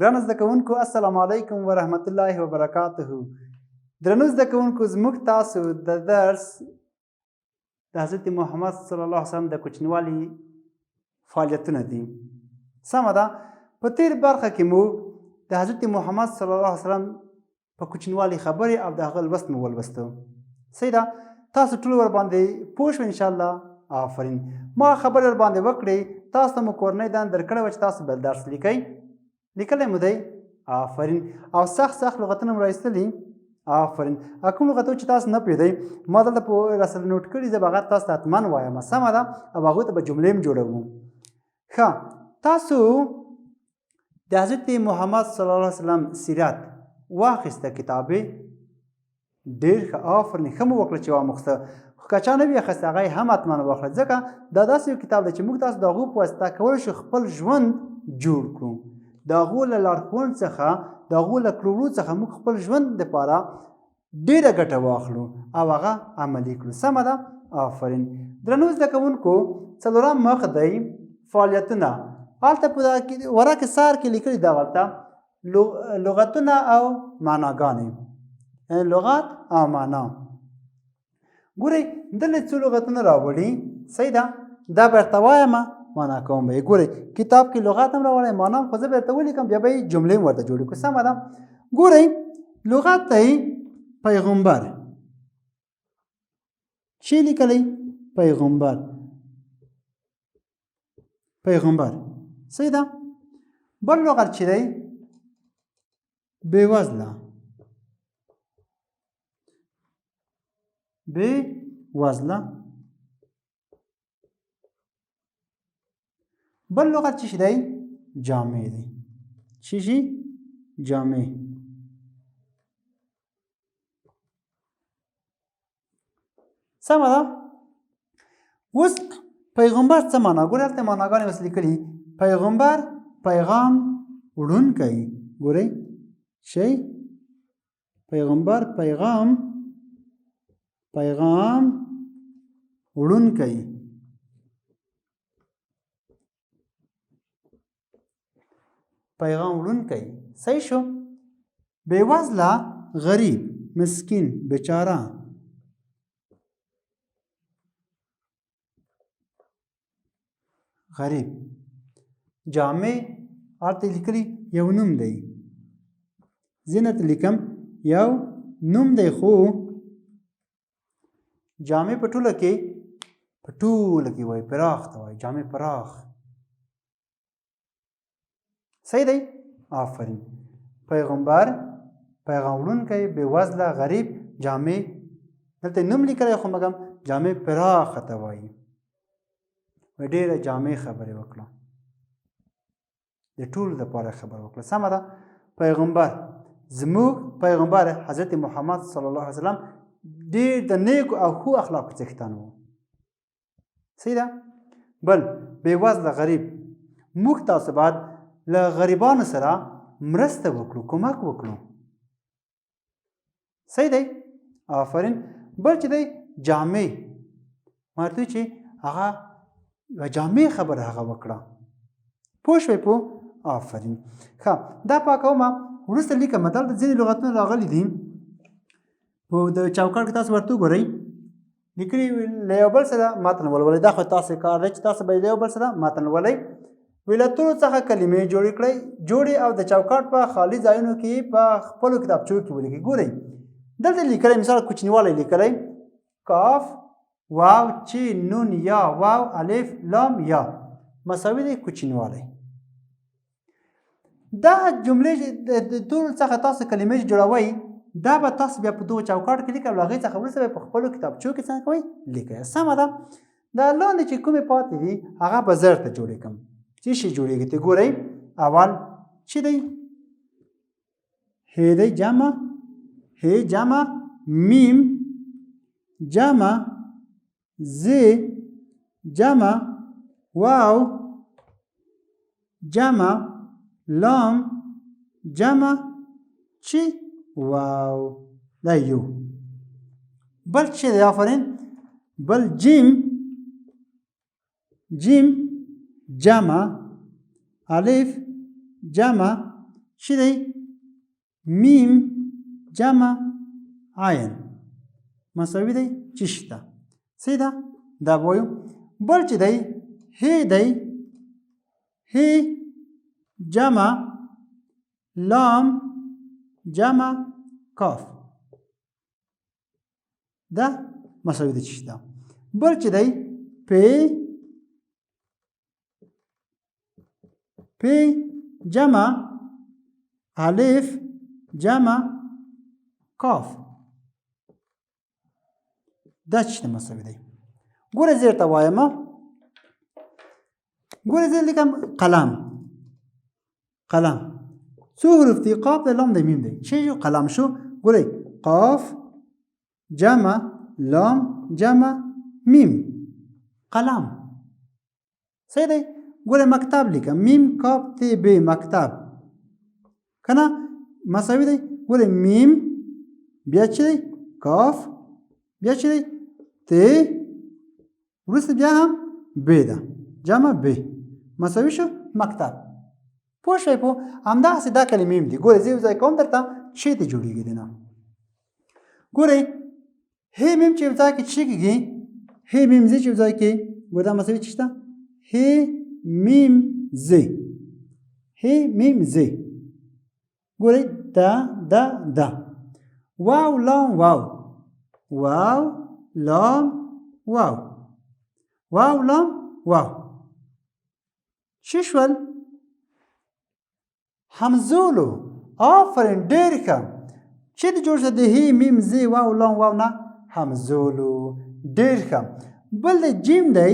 ګرانو زده کوونکو، السلام علیکم ورحمت الله وبرکاته. درنو زده کوونکو، زموږ تاسو د درس د حضرت محمد صلی الله علیه وسلم د کوچنیوالي فعالیتونه دي. سمه ده؟ په تیر برخه کې مو د حضرت محمد صلی الله علیه وسلم په کوچنیوالي خبرې او د هغه لوست مو ولوستو. صحیح ده؟ تاسو ټول ورباندې پوه شو انشاءالله. آفرین. ما خبرې ورباندې وکړې، تاسو ته مو کورنۍ دنده درکړې وه چې تاسو به درس لیکئ. لیکلی مو دی؟ آفرین. او سخت سخت لغتونه مو راایستلي؟ آفرین. کوم لغتونه چې تاسو نه پوهېدئ، ما دلته په راسره نوټ کړي، زه به هغه تاسو ته حتما وایم. سمه ده؟ او هغوی ته به جملې هم جوړوو. ښه، تاسو د حضرت محمد صلی الله علیه وسلم سیرت واخیسته کتابې؟ ډېر ښه، آفرین، ښه مو وکړه چې واموخسته. خو که چا نه وي اخیستی، هغه یې هم حتما واخله، ځکه دا داسې یو کتاب دی چې موږ تاسو د هغو په واسطه کولی شو خپل ژوند جوړ کړو. د هغو له لارښوون څخه، د هغو له کړو څخه موږ خپل ژوند دپاره ډېره ګټه واخلو او هغه عملي کړو. سمه ده؟ آفرین. درنو زده کوونکو، څلورم مخ دی، فعالیتونه. هلته په ورق سر کې لیکلي دغلته لغتونه او معناګانې، یعنی لغت او معنا. ګورئ، دلته څو لغتونه راوړي. صحیح ده؟ دا به درته وایم، معنا کوم به یې. ګورئ، کتاب کې لغت هم راوړی، معنا هم، خو زه به درته ولیکم، بیا به یې جملې هم ورته جوړې کړو. سمه ده؟ ګورئ، لغت دی پیغمبر. چې لیکلی پیغمبر، پیغمبر، صحیح ده؟ بل لغت چې دی بېوزله، بېوزله. بل لغت چې دی جامع دی. چې شي؟ جامع. سمه ده؟ اوس پیغمبر څه معنا؟ ګوره، هلته معناګانې اوس لیکلي. پیغمبر پیغام وړونکی. ګورئ چې پیغمبر پیغام وړونکی، پیغام وړونکی. صحیح شو؟ بېوزله غریب، مسکین، بیچاره. غریب. جامع هلته لیکلي یو نوم دی، زه درته لیکم یو نوم دی، خو جامع په ټوله کې، په ټوله کې وایي، پراخ ته وایي، جامع پراخ. صحیح دی؟ آفرین. پیغمبر پیغام وړونکی، بېوزله غریب، جامع دلته نوم لیکلی، خو مګم جامع پراخه ته وایي. ډېره جامع خبرې وکړه، د ټولو دپاره خبره وکړه. سمه ده؟ پیغمبر، زموږ پیغمبر حضرت محمد صلی الله علیه وسلم ډېر د نیکو او ښو اخلاقو څښتن و. صحیح ده؟ بل بېوزله غریب. موږ تاسو باید له غریبانو سره مرسته وکړو، کمک وکړو. صحیح دی؟ آفرین. بل چې دی جامع، ورته چې هغه یوه جامع خبره هغه وکړه. پوه شوئ؟ پوه. آفرین. ښه، دا پاکوم، وروسته لیکم. دلته ځینې لغتونه راغلي دي په د چوکاټ کې، تاسو ورته وګورئ. لیکلي له یو بل سره متن ولولئ. دا خو تاسو کار دی چې تاسو به له یو بل سره متن ولئ. ولایتونو څخه کلمې جوړې کړئ، جوړې او د چوکاټ په خالي ځایونو کې په خپلو کتابچو کې ولیکئ. ګورئ، دلته لیکلی مثال کوچنیوالی لیکلی، کاف واو چی نون یا واو الف لام یا مساوي دی کوچنیوالی. دا جملې د تورو څخه تاسو کلمې جوړوئ، دا به تاسو بیا په دغو چوکاټ کې لیکئ او له هغې څخه وروسته به په خپلو کتابچو کې څنګه کوئ؟ لیکئ. سمه ده؟ دا لاندې چې کومې پاتې دي، هغه به زه درته جوړې کړم. څه شي جوړېږي ته ګورئ. اول چې دی هې دی، جمع هې، جمع میم، جمع ز، جمع واو، جمع لام، جمع چی واو. دا یو. بل چې دی، آفرین، بل جیم، جیم جمع الف، جمع چې دی میم جمع عین مساوي دی چې شته. صحیح ده؟ دا به وایو. بل چې دی هی دی، هی جمع لام جمع کاف، دا مساوي دی چې شته. بل چې دی پی، پی جمع الف جمع کاف، دا چې مساوي دی. ګوره زه درته وایم، ګوره زه لیکم قلم. قلم څو حروف دي؟ قاف دی، لام دی، میم دی. چې یو قلم شو، ګورئ قاف جمع لام جمع میم، قلم. صحیح دی؟ ګوره مکتب لیکم، میم کاف ت ب، مکتب که نه مساوي دی. ګوره میم بیا چې دی کاف، بیا چې دی ت، وروسته بیا هم ب ده، جمع ب، مساوي شو مکتب. پوه شوئ؟ پوه همداسې دا کلمې هم دي. ګورئ زه یو ځای کوم درته چې ته جوړېږي دی نه. ګورئ هی میم چې یو ځای کې څه کېږي، هی میم زی چې یو ځای کې، ګوره دا مساوي څه شته؟ هی میم زی، هی میم زی. ګورئ دا دا دا واو لام واو، واو لام واو، واو لام واو، څه شول؟ همزولو. آفرین، ډېر ښه. چې د جوړ شه د هی میم زی واو لام واو نه همزولو. ډېر ښه. بل د جیم دی،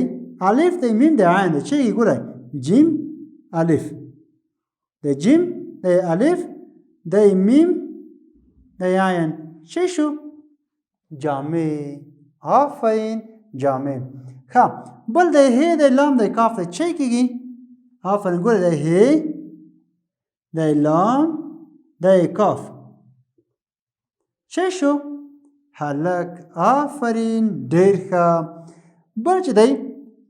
الف دی، میم دی، عین دی. چې ګوره جیم الف، د جیم د الف د میم د عین، څه شو؟ جامې. آفرین، جامې. ښه. بل د هی دی، لام دی، کاف دی، څه کېږي؟ آفرین، ګوره د هی د لام د کاف، څه شو؟ هلک. آفرین، ډېر ښه. بل چې دی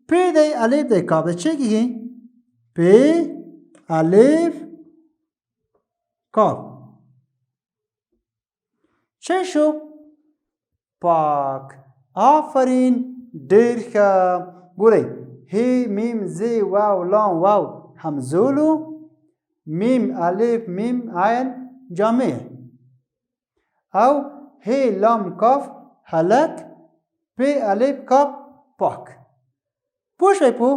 پی دی، الف دی، کاف دی، څه کېږي؟ پی الف کاف، څه شو؟ پاک. آفرین، ډېر ښه. ګورئ هی میم زی واو لام واو همزولو، میم الف میم عین جامع، او هی لام کاف هلک، پی الف کاف پاک. پوه شوئ؟ پوه.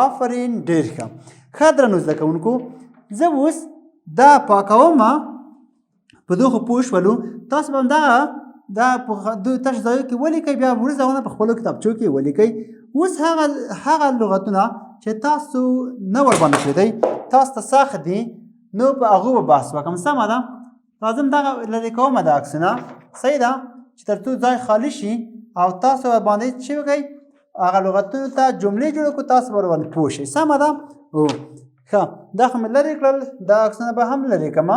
آفرین، ډېر ښه. ښه درنو زده کوونکو، زه اوس دا پاکوم. په دې خو پوه شولو. تاسو به هم دغه دا په دوی تش ځایو کې ولیکئ، بیا وروسته هغه په خپلو کتابچو کې ولیکئ. اوس هغه هغه لغتونه چې تاسو نه ورباندې پوهېدئ، تاسو ته سخت دي، نو په هغو به بحث وکړم. سمه ده؟ راځم دغه لرې کوم دا عکسونه. صحیح ده؟ چې تر څو ځای خالي شي او تاسو ورباندې څه وکړئ، هغه لغتونو ته جملې جوړو کړو، تاسو به ورباندې پوه شئ. سمه ده؟ او ښه، دا خو مې لرې کړل، دا عکسونه به هم لرې کړم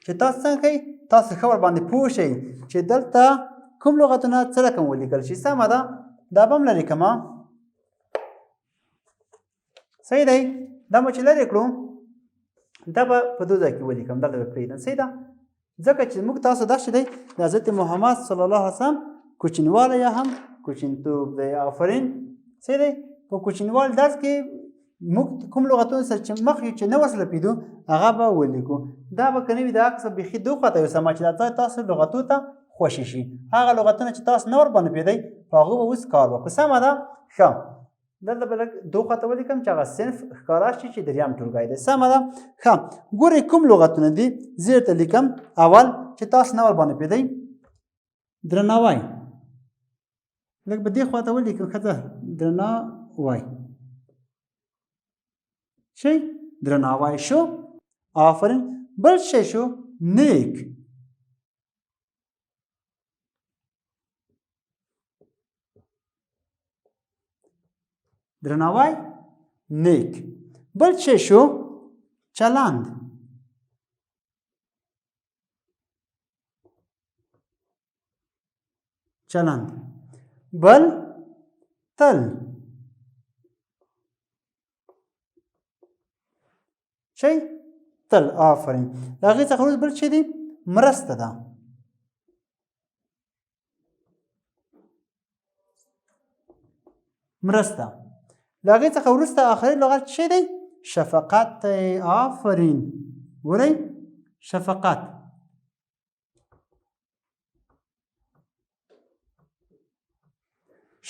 چې تاسو څنګه کوئ، تاسو ښه ورباندې پوه شئ چې دلته کوم لغتونه څه رقم ولیکل شي. سمه ده؟ دا به هم لرې کړم. صحیح دی؟ دا مو چې لرې کړو، دا به په دوه ځای کې ولیکم، دلته به پرېږدم. صحیح ده؟ ځکه چې موږ تاسو دا چې دی د حضرت محمد صلی الله علیه وسلم کوچنیوالی یا هم کوچنیتوب دی. آفرین، صحیح دی؟ په کوچنیوالي درس کې موږ کوم لغتونه سره چې مخ یو چې نه ورسره پېدو، هغه به ولیکو. دا به که نه وي دا عکس بیخي دوه خواته یوسم چې دا ځای تاسو لغتو ته خوشې شي. هغه لغتونه چې تاسو نه ورباندې پوهېدئ، په هغو به اوس کار وکړو. سمه ده؟ ښه، دلته به لږ دوه خواته ولیکم چې هغه صنف ښکاره شي چې دریم ټولګی دی. سمه ده؟ ښه، ګورئ کوم لغتونه دي، زه درته لیکم. اول چې تاسو نه ورباندې پوهېدئ، درناوی، لږ به دې خواته ولیکم. ښه ده، درناوی شي، درناوی شو. آفرین. بل شی شو نیک، درناوی نیک. بل شی شو چلند، چلند. بل تل شي تل. آفرین. له هغې څخه وروسته بل څه دی؟ مرسته ده. مرسته. له هغې څخه وروسته آخري لغت څه دی؟ شفقت دی. آفرین. ګورئ، شفقت.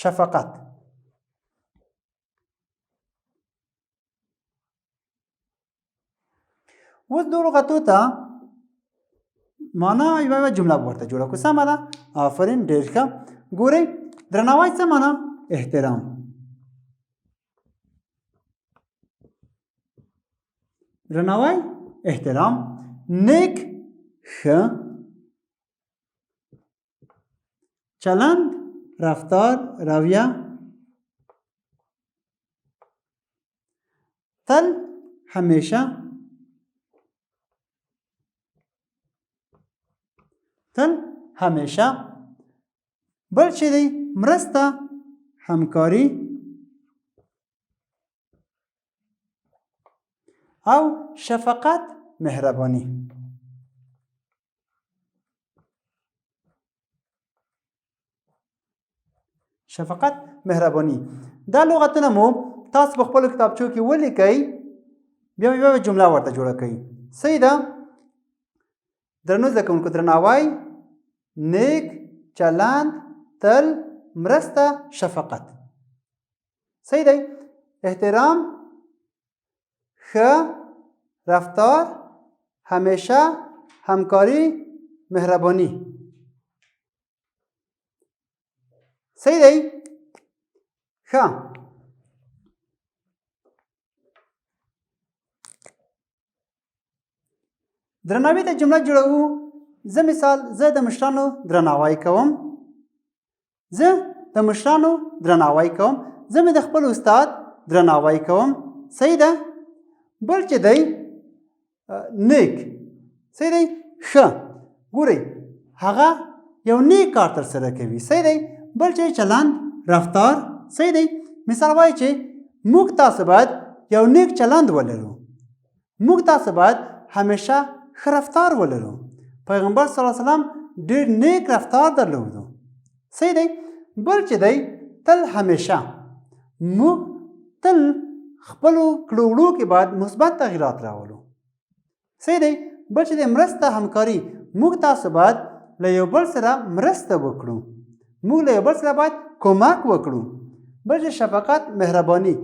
شفقت. اوس دو لغتو ته معنا یوه یوه جمله ورته جوړه کړو. سمه ده؟ آفرین، ډېر ښه. ګورئ، درناوی څه معنا؟ احترام. درناوی، احترام. نیک، ښه. چلند، رفتار، رویه. تل، همیشه. تل، همیشه. بل چې دی؟ مرسته، همکاري او شفقت، مهرباني. شفقت، مهرباني. دا لغتونه مو تاسو په خپلو کتابچو کې ولیکئ، بیا یوه جمله ورته جوړه کړئ. صحیح ده؟ درنو زده کوونکو، درناوی، نیک چلند، تل، مرسته، شفقت. صحیح دی؟ احترام، ښه رفتار، همیشه، همکاري، مهرباني. صحیح دی؟ ښه. درناوي ته جمله جوړوو. زه مثال، زه د مشرانو درناوی کوم. زه د مشرانو درناوی کوم. زه مې د خپل استاد درناوی کوم. صحیح ده؟ بل چې دی نیک. صحیح دی؟ ښه. ګورئ، هغه یو نیک کار ترسره کوي. صحیح دی؟ بل چې چلند، رفتار. صحیح دی؟ مثال وایي چې موږ تاسو باید یو نیک چلند ولرو. موږ تاسو باید همیشه ښه رفتار ولرو. پیغمبر صلی الله علیه وسلم ډیر نیک رفتار درلود. صحیح دی؟ بل چې دی تل، همیشه. موږ تل خپلو کړو وړو کې باید مثبت تغیرات راولو. صحیح دی؟ بل چې دی مرسته، همکاري. موږ تاسو باید له یو بل سره مرسته وکړو. موږ له یو بل سره باید کمک وکړو. بل چې شفقت، مهرباني.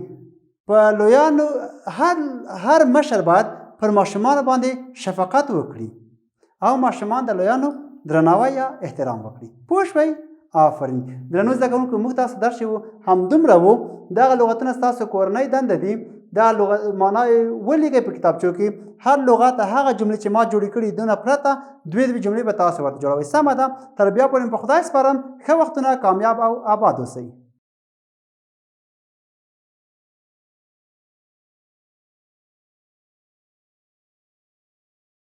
په لویانو، هر مشر باید پر ماشومانو باندې شفقت وکړي او ماشومان د لویانو درناوی یا احترام وکړي. پوه شوئ؟ آفرین. درنو زده کوونکو، موږ تاسو درس چې وو همدومره وو. دغه لغتونه ستاسو کورنۍ دنده دي. دا لغت معنا یې ولیکئ په کتابچو کې. هر لغت هغه جملې چې ما جوړې کړي دونه پرته دوې دوې جملې به تاسو ورته جوړوئ. سمه ده؟ تر بیا پورې په خدای سپارم. ښه وختونه، کامیاب او آباد اوسئ.